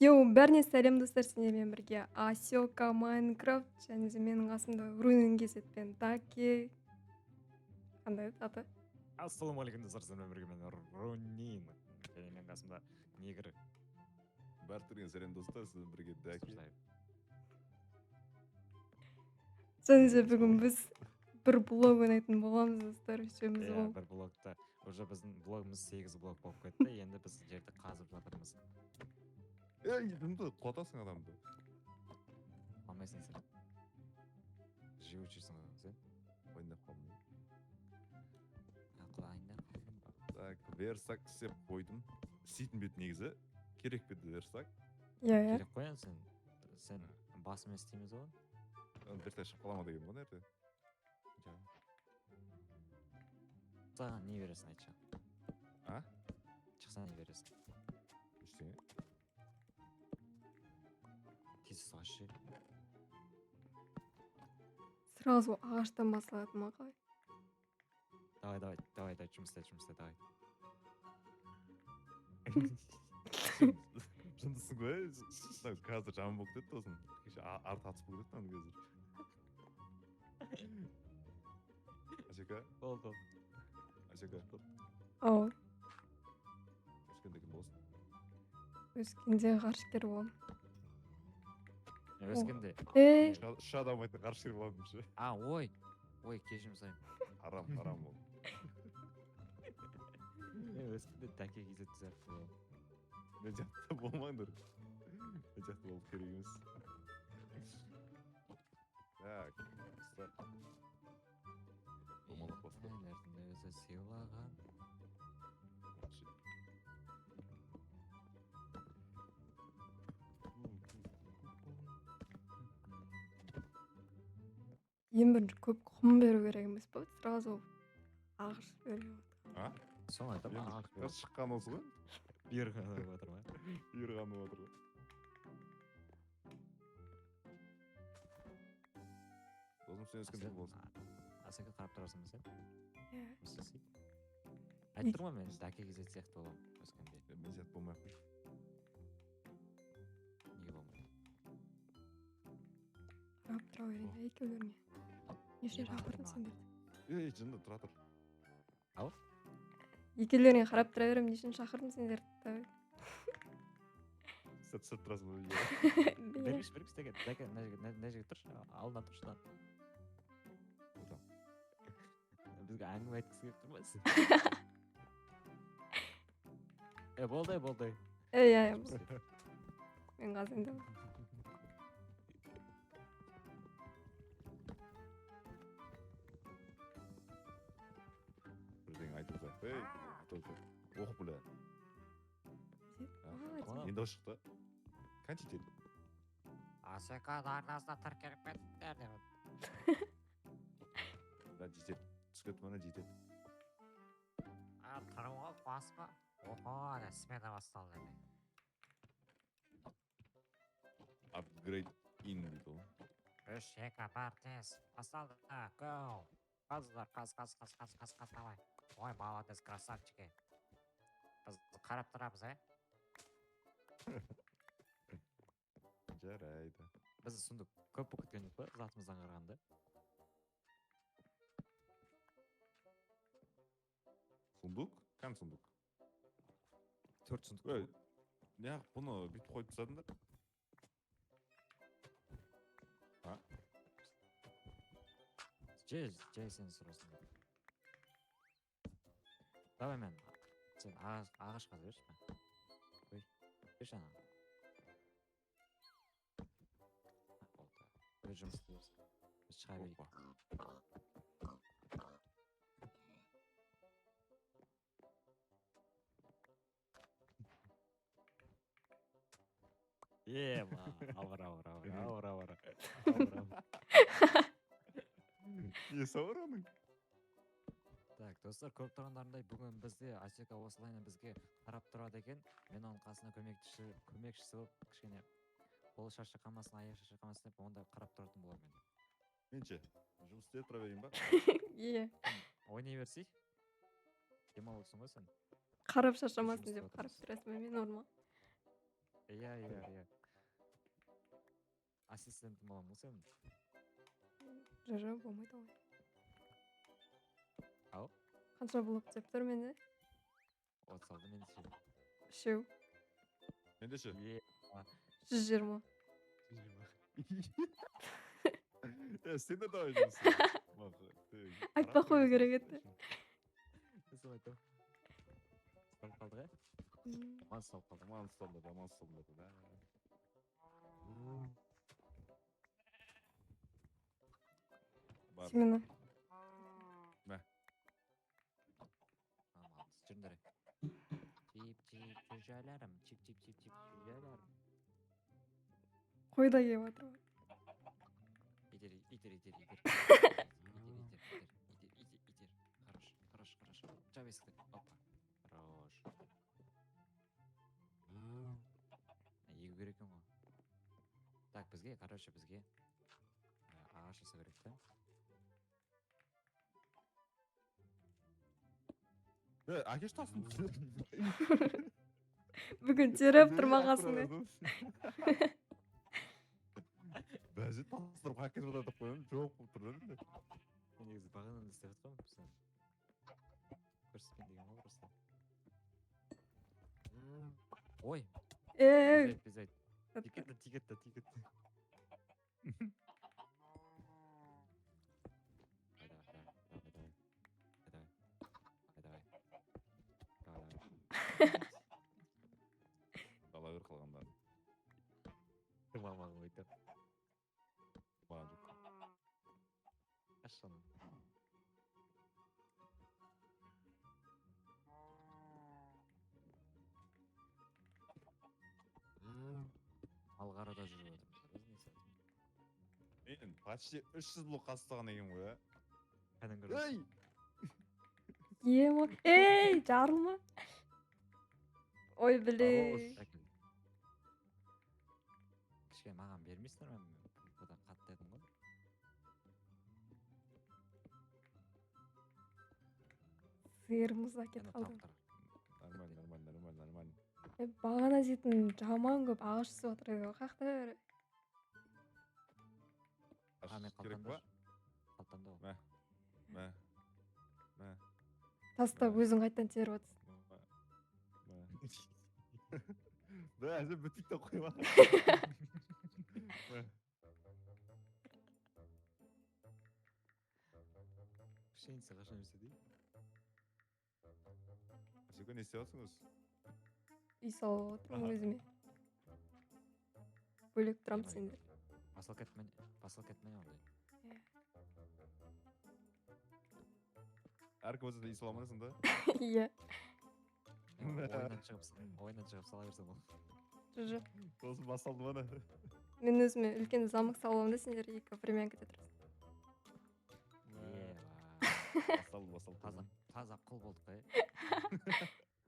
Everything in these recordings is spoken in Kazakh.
Йоу, бәріне сәлем, достар! Сендермен бірге Асека Майнкрафт және де менің қасымда Рунин Kz пен Даки. Қандай еді аты? Ассалаумағалейкум, достар! Сіздермен бірге мен, Рунин, және менің қасымда Негр. Барлықтарыңа сәлем, достар! Сізбен бірге Дәке. Және де бүгін біз бір блог ойнайтын боламыз, достар, үшеуміз. Иә. Ол Бір блогта уже біздің блогымыз сегіз блок болып кетті. Енді біз жерді қазып жатырмыз. Ей, дымды құлатасың адамды. Алмайсың сен, живучийсің ғой сен. Ойнап қалдым. Құлайын да қалдым ба? Так, верстак істеп қойдым. Істейтін бе еді негізі? Керек пе еді верстак? Иә. Керек қой енді. Сен басымен істейміз ғой. Верстак шығып қала ма деген ғой мына жерде. Жоқ, саған не бересің, айтшы? А? Шықса не бересің? Ештеңе. Тез салшы. Сразу ағаштан басылады ма, қалай? Давай, давай, давай, давай, жұмыс істе, жұмыс істе, давай. Жындысың ғой, е? Мынау қазір жаман болып кетті, сосын кеше арты атыс болып кетті мынаның қазір. Асека. Болды, болды. Асека. Ау. Өскенде кім боласың? Өскенде ғарышкер боламын. Өскенде Ей! Үш адам айтты, ғарышкер боламын деп ше. А, ой, ой, кешірім сұраймын. Харам, харам ол. Мен өскенде Дәке Kz сияқты боламын. Мен сияқты болмаңдар. Мен сияқты болу керек емес. Так, достар. Домалақ басты. Тәңірдің өзі сыйлаған. Ең бірінші көп құм беру керек емес па? Сразу ағаш беруге болады. А? Соны айтамын. Енді Ағаш. қазір шыққан осы ғой. Бұйырған болып отыр ма? Бұйырған болып отыр ғой. Досым, сен өскенде кім боласың? Асеке, қарап тұрасың ба сен? Иә. Істесей. Айтып тұрмын ғой, мен Дәке Kz сияқты боламын өскенде. Е, мен сияқты болмай ақ қой. Неге болмайды? Қарап тұра берейін ба екеулеріңе? Не үшін Не шақырдың батыр? сендерді? Ей, жынды, тұра тұр. Ау? Екеулеріңе қарап тұра беремін, не үшін шақырдың сендерді? Сен түсіріп тұрасың ба видео? Иә. Бергіш, бергіш, Дәке, Дәке, мына жерге, мына жерге тұршы, алдына тұршы да. Отам. Бізге әңгіме айтқысы келіп тұр ма? Е, болды, болды. Ей, иә, иә. Мен қазір енді Бірдеңе айтып жатыр. Ей, айтып жатыр. Ох, бля. Молодец. Енді шықты. Қанша жетеді? Асека арнасына тіркеліп кетіңдер деп. Да, жетеді. Түсіп кетті, міне, жетеді. А, тұруға басма. Охо, ана смена басталды енді. Апгрейд ин дейді ғой. Үш, екі, бір, тез. Басталды. Go. Қаздар, қаз, қаз, қаз, қаз, қаз, қаз, давай. Ой, молодец, красавчики. Біз қарап тұрамыз, ә? Жарайды. Біз сундук көп болып кеткен жоқ па, затымыздан қарағанда? Сундук? Кән сундук? Төрт сундук. Ей, неғып бұны бүйтіп қойып тастадыңдар? А? Жай, жай сен сұрасың. Давай мен. Сен ағаш қаза берші мен. Ой, берші ана. Болды. Өз жұмыс істей берсін. Біз шыға берейік. Опа. Е, ма, ауыр, ауыр, ауыр, ауыр, ауыр, ауыр, ауыр. Несі ауыр оның? Так, достар, көріп тұрғандарындай, бүгін бізде Асека осылайынан бізге қарап тұрады екен. Мен оның қасына көмекшісі болып, кішкене қолы шаршап қалмасын, аяғы шаршап қалмасын деп, онда қарап тұратын боламын мен. Мен ше, жұмыс істеп тұра берейін ба? Иә. Ойнай берсей. Демалып отырсың ғой сен. Қарап Жұмыс шаршамасын істеп деп қарап отырмыз. тұрасың ба мен орныма? Иә, иә, иә. Ассистентің боламын ғой сенің. Жо, болмайды олай. Ау? Қанша блок деп тұр менде? 36, менде ше? Үшеу. Менде ше? Е. 120. Е, сендер давай жұмыс. Айтпай қою керек еді. Соны айтамын. Ұсталып қалдық, иә? Аман ұсталып қалдық. Аман ұсталыңдар, аман ұсталыңдар. Да. Бар. Семена. Мә. Аман, жүріңдер. Чип, чип, чүжәләрім. Чип, чип, чип, чип, чүжәләрім. Қой да келіп жатыр ғой. Итер, итер, итер, итер. Итер, итер, итер, итер, итер, итер. Хорош, хорош, хорош. Жап есікті. Опа. Хорош. Егу керек екен ғой. Так, бізге, короче, бізге ағаш жасау керек та. Е, әкеш тасын. Бүгін теріп тұрмағансың ба? Бәже тастырып қайып кетіп жатыр деп қоямын. Жоқ болып тұр да менде. Мен негізі бағананы істеп жатқанмын, сен көрсетпейін деген ғой просто. Ой, Ей, без айт, без айт. Тиіп кетті, тиіп кетті, тиіп кетті. Давай, давай, давай, давай, давай, давай, давай, давай. Ала бер қалғандарын. Мамаң өйтіп. Маған жоқ. Қашан? Алғарада жүріп жатырмыз. Біз не істеп жатырмыз? Мен почти 300 блок қазып екен ғой, ә? Кәдімгі. Ей! Ема. Ей, жарылма. Ой, блин. Кішкене маған бермейсіңдер ме? Мен бұдан қатты едім ғой. Сиырымыз да кетіп Енді қалды. тауықтар. Нормально, нормально, нормально, нормально. Е, бағана дейтін жаман көп ағаш түсіп жатыр еді ғой. Қаяқта бәрі? А, мен Аш керек қалтамда. па? Қалтамда ол. Мә. Мә. Мә. Тастап Мә. өзің қайтадан теріп жатырсың. Мә. Мә. Әже бітік те қойма. Мә. Пшеница қашан өседі? Асека, не істеп жатсың өзі? Үй салып отырмын Аха. өзіме. Бөлек тұрамын Ема, сендер. Басылып кетті, басылып кетті міне ондай. Әркім өзіне үй сала ма сонда? Иә. Ойыннан шығып, ойыннан шығып сала берсем ол. Жо. Сосын басталды ма ана? Мен өзіме үлкен замок салып аламын да, сендер екі времянкада тұрасың. Е, Басталды, басталды. таза, таза құл болдық қой.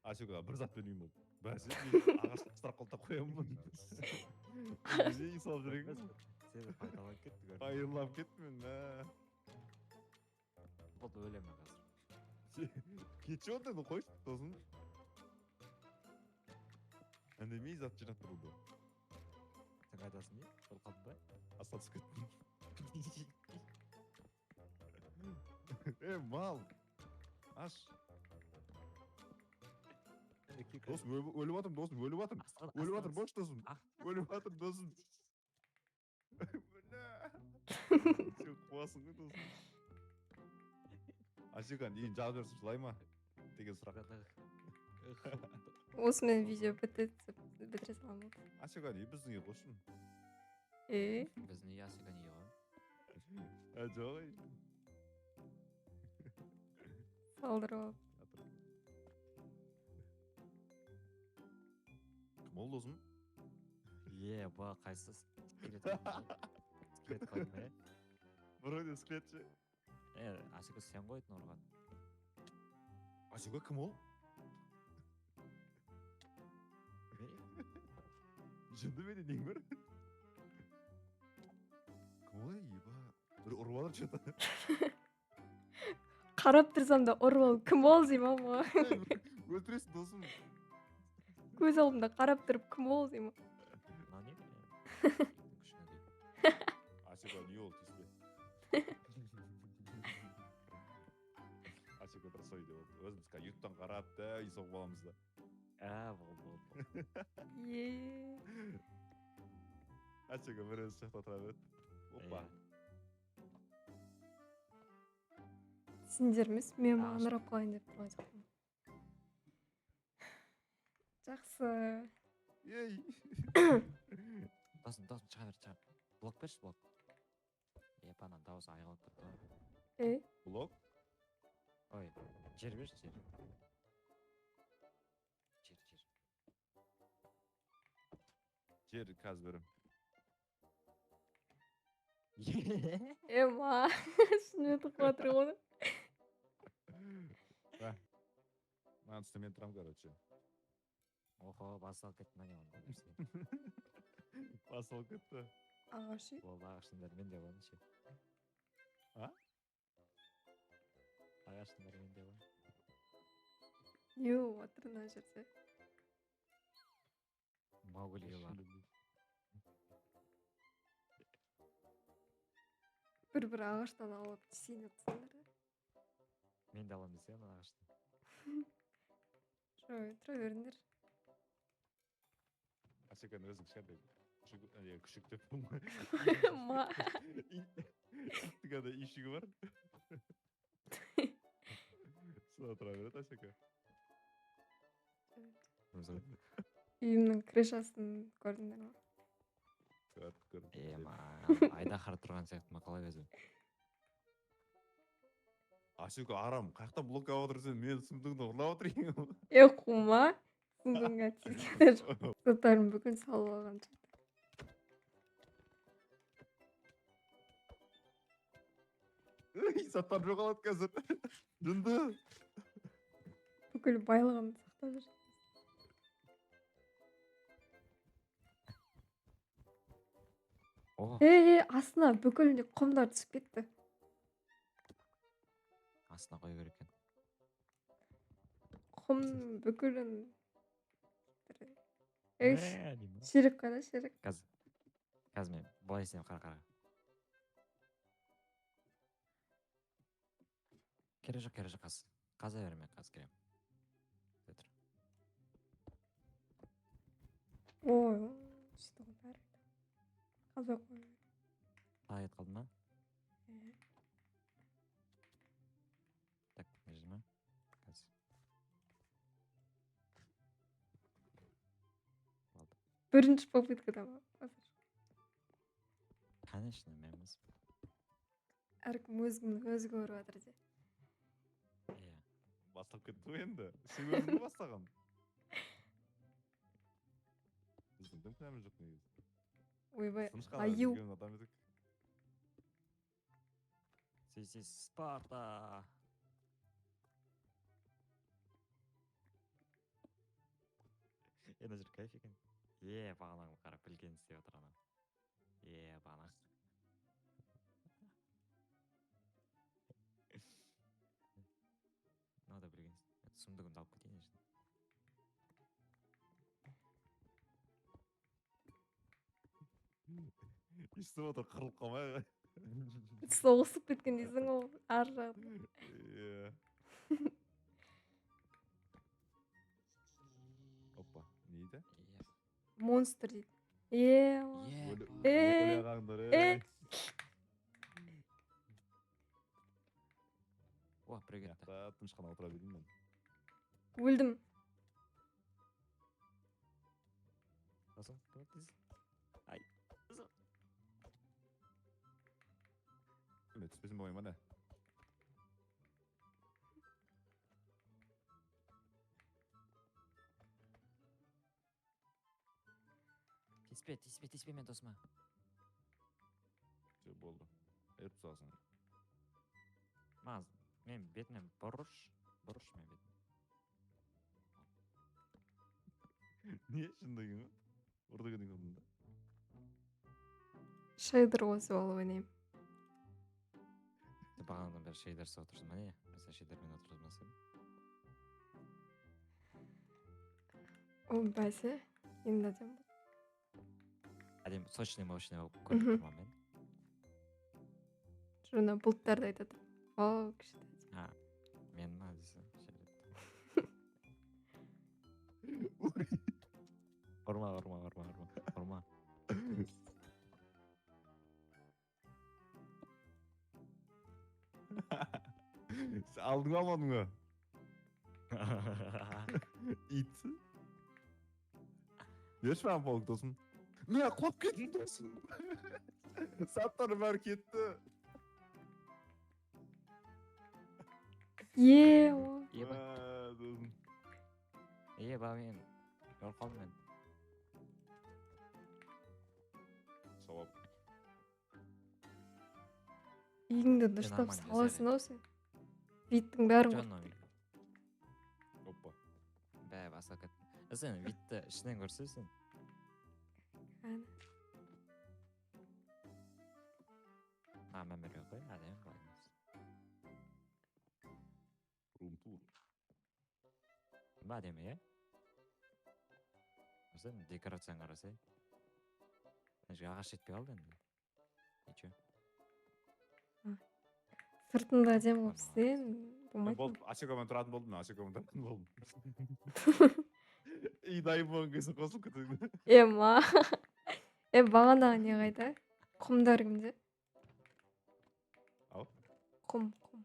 Асека, бір затпен үйім болды. Бәсе, мен ағаш тастырап қолтап қоямын. Өзі үй салып жүр екенмін. Сені пайдаланып кетті көрдің. Айырлап кеттім мен, мә. Болды, өлемін мен қазір. Кетші онда, енді қойшы, сосын. Үндемей зат жинап тұрды. Сен қайдасың не? Өліп қалдың ба? Астына түсіп кеттім. Е, мал. Аш. Досым, өліп жатырмын, досым, өліп жатырмын. Өліп жатырмын, бош досым. Өліп жатырмын, досым. Бля. Сен қуасың ғой, досым. Асека, үйін жағып жіберсем жылай ма? Деген сұрақ. Осымен видео бітеді деп бітіре саламын. Асека, үй біздің үй қойсын. Е, Біздің үй Асеканың үйі ғой. Ә, жоқ, ей. Салдырып алып. Жатыр. Кім ол, досым? Е, ба, қайсысы? Скелет қойдың ба? Скелет қойдың ба, е? Вроде скелет ше. Е, Асека, сен ғой ұрған. Асека, кім ол? Жынды ме нең бар? Кім ол, еба? Бір ұрып жатыр че-то. Қарап тұрсам да ұрып алып, кім ол деймін ама. Өлтіресің, досым. Көз алдымда қарап тұрып кім ол деймін. Мынау не? Күшіне дейді. Асека не ол, тиіспе. Асека тұрса үйде болды. Өзіміз қазір ютубтан қарап та үй соғып аламыз да. А, болды, болды. Е. Асека бір өзі жақта тұра береді. Опа. Сендер емес, мен Ағаш. маған қалайын деп тұрған жоқпын. Жақсы. Ей. Досым, досым, шыға бер, шыға. Блок берші, блок. Епа, ана дауысы айғайлап кетті ғой. Ей, Блок? Ой, жер берші, жер. Жер, жер. Жер қазір беремін. Ема, шынымен тығып жатыр ғой оны. Мынаның үстіне мен тұрамын, короче. Охо, басталып кетті ма не онда? Басталып кетті. Ағаш үй. Болды, ағаштың бәрі менде ғой, ше. А? Ағаштың бәрі менде ғой. Не болып жатыр мына жерде? Маугли бар. Бір-бір ағаштан алып тиісейін деп тұрсыңдар да. Мен де аламын десе ана ағаштан. Тұра тұра беріңдер. Асеканың өзінің кішкентай күшік, не, күшік деп тұрмын ғой. Ма. Иттің ана үйшігі бар. Сонда тұра береді Асека. Үйімнің крышасын көрдіңдер ма? Көрдік, көрдік. Ема, айдаһар тұрған сияқты ма, қалай өзі? Асека арам, қаяқтан блок алып отырсың? Мен сұмдығыңды ұрлап отыр екен. Е, қума. Сұмдығыңа тиген де жоқ. Заттарын бүкіл салып алған жоқ. Үй, заттар жоғалады қазір. Жынды. Бүкіл байлығымды сақтап жүр. О. Ей, ей, астына бүкіл құмдар түсіп кетті. Астына қою керек екен. Құм бүкілін. Ей, Мә, деймін ба? Шерік қайда, Шерік? Қазір. Қазір мен былай істеймін, қара, қара. Керек жоқ, керек жоқ, қазір. Қаза бер, мен қазір келемін. Тұр. Ой, түсті ғой бәрі. Қазбай қою. Тағы кетіп қалды ма? Иә. Так, мына жерде ма? Қазір. Болды. Бірінші попыткада ма? Қазір. Конечно, мен емес. Әркім өзін өзі көріп жатыр де. Иә. Басталып кетті ғой енді. Сен өзің бастаған. Біздің дым кінәміз жоқ негізі. Ойбай, Тыныш қана аю. жүрген адам едік. Здесь есть Спарта. Е, мына жер кайф екен. Е, бағанағы қарап білген істеп отыр анау. Е, бағана. Мынау да білген. Сұмдығымды алып кетейін ішіне. Естіп отыр, қырылып қалмай. Соғысып кеткен дейсің ғой ар жағында. Иә. Опа, не дейді? Е, Монстр дейді. Е, е, Өлі Э, өле қалыңдар, э. ей. О, біреу кетті. Мына тыныш қана отыра берейін мен. Өлдім. Досым, көмектес. Ай. Досым. Мен түспесем болмай ма не? Тиіспе, тиіспе, тиіспе мен досыма. Все, болды. Айырып тастағансың. Маған мен бетімнен бұрыш, бұрыш мен бетім. Не шын деген ғой? Ұр деген екен да. Шейдер қосып алып ойнаймын. Сен бағанадан бері шейдерсіз отырсың ба не? Мен сен шейдермен отырғызбас едім. О, бәсе. Енді әдемі болды. Әдемі, сочный, мощный болып көрініп тұрмын мен. Жаңа бұлттарды айтады. Вау, күшті. А, мен ма десем. Ұрма, ұрма, ұрма, ұрма, ұрма. Сен алдың ба, алмадың ба? Ит. Берші маған паук, досым. Мә, құлап кеттім, досым. Заттар бәрі кетті. Е, о. Еба. Мә, досым. Еба, мен өліп қалдым мен. Сауап. Үйіңді дұрыстап нормально саласың жасайды. ау сен. Виттің бәрін Жон, құрттың. Опа. Бә, басқа кетті. Сен витті ішінен көрсе сен. Әне. А, мән бермей қой, әдемі былай емес. Рум тур. Ба, әдемі, иә? Сен декорацияны қарасай. Мына жерге ағаш жетпей қалды енді. Ничего. Сыртында әдемі болып Нормально. істеген болмайды. Болды, Асекамен тұратын болдым мен, Асекамен тұратын болдым. Үй дайын болған кезде қосылып кетеді. Е, ма. Е, бағанағы не қайда? Құмдар кімде? Ау? Құм, құм. Құм?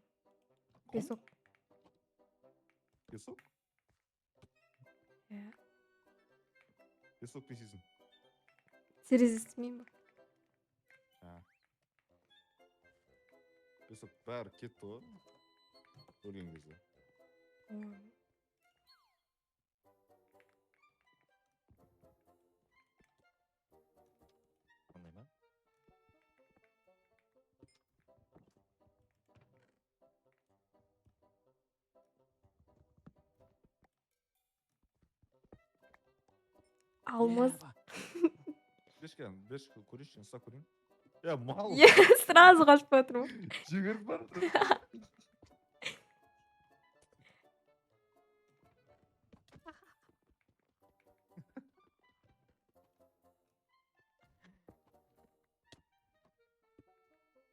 Песок. Песок? Иә. Песок не істейсің? Терезе істемеймін ба? А. Песок бәрі кетті ғой. Өлген кезде. Ой. Қандай ма? Алмаз. Еба. Берші кәдімгі, берші, көрейінші, ұстап көрейін. Е, мал. Е, сразу қашып бара жатырмын. Жүгіріп бара жатыр.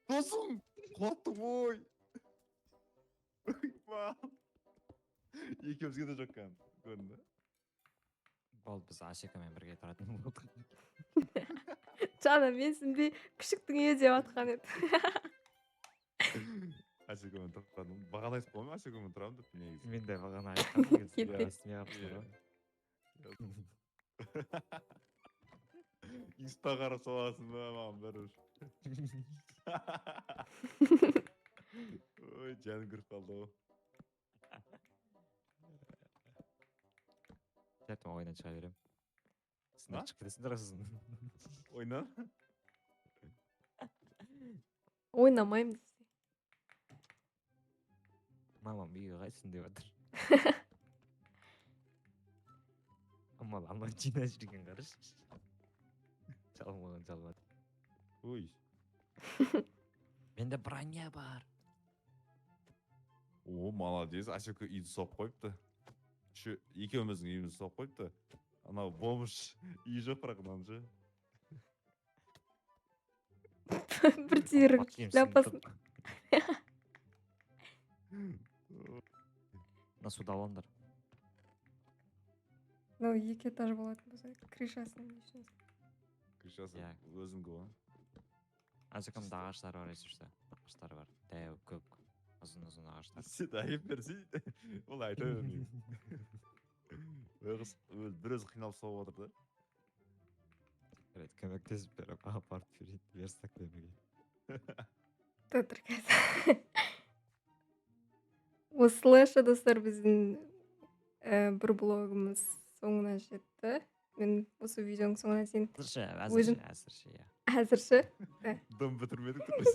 Досым, құлаттым ой. Мал. Екеумізге де жоқ кәдімгі, көрінді. Болды, біз Асекамен бірге тұратын болдық. Жаңа менсінбей күшіктің үйі деп атқан еді. Асекамен тұратын. Бағана айтып қоймын, Асекамен тұрамын деп негізі. Мен де бағана айтқанмын, негізі. Кетті. Естімей қалыпсыздар ғой. Инста қарап саласың ба, маған бәрібір. Ой, жаным кіріп қалды ғой. Ертең ойыннан шыға беремін. Сендер А? шығып кетесіңдер ғой сосын. Ойыннан? Ойнамаймын десе. Мамам үйге қайтсын деп жатыр. Амал, ана жинап жүрген қарашы. Жалмаған жалмады. Ой. Менде броня бар. О, молодец. Асека үйді соғып қойыпты. Шу екеуміздің үйімізді соғып қойыпты. Анау бомж үйі жоқ бірақ мынаның ше. Бір түйірің Ат киім шляпасын. сынып. Мына суды алыңдар. Мынау екі этаж болатын болса, крышасын не үшін? Крышасы Иә. өзімгі ғой. Асекамда ағаштар бар, если что. Ағаштар бар. Дәу, көп. Ұзын-ұзын ағаштар. Сен айып берсей, ол айта бермеймін. Бір өзі қиналып соғып отыр да. Жарайды, көмектесіп беріп, апарып берейін, верстак бермеген. Тұр қазір. Осылайша, достар, біздің бір блогымыз соңына жетті. Мен осы видеоның соңына дейін Әзірше, Өзім- әзірше, әзірше, иә. Әзірше. Дым бітірмедік деп біз.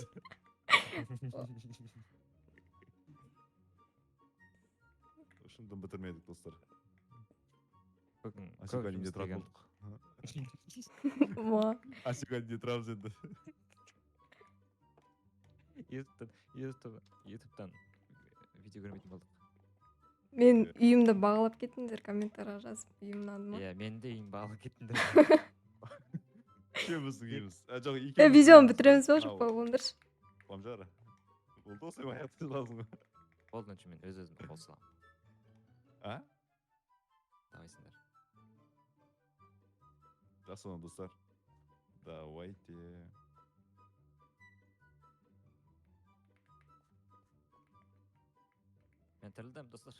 Шын дым бітірмедік, достар. Бүгін көп Асека жұмыс үйінде тұратын істеген. болдық. Ма. Асека үйінде тұрамыз енді. Ютубтан видео көрмейтін болдық. Мен Иә. үйімді бағалап кетіңдер, комментарийға жазып, үйім ұнады ма? Иә, менің де үйім бағалап кеттіңдер. Екеуміздің үйіміз. А, жоқ, Е, екеуміздің видеоны үйіміз. бітіреміз ба, жоқ Мынау па, болыңдаршы. Бомжара. Болды, осылай аяқтай саласың ғой. Болды, онша мен өз өзімді қол саламын. А? Давай сендер. Жақсы онда, достар. Давайте. Мен тірілдім, достар.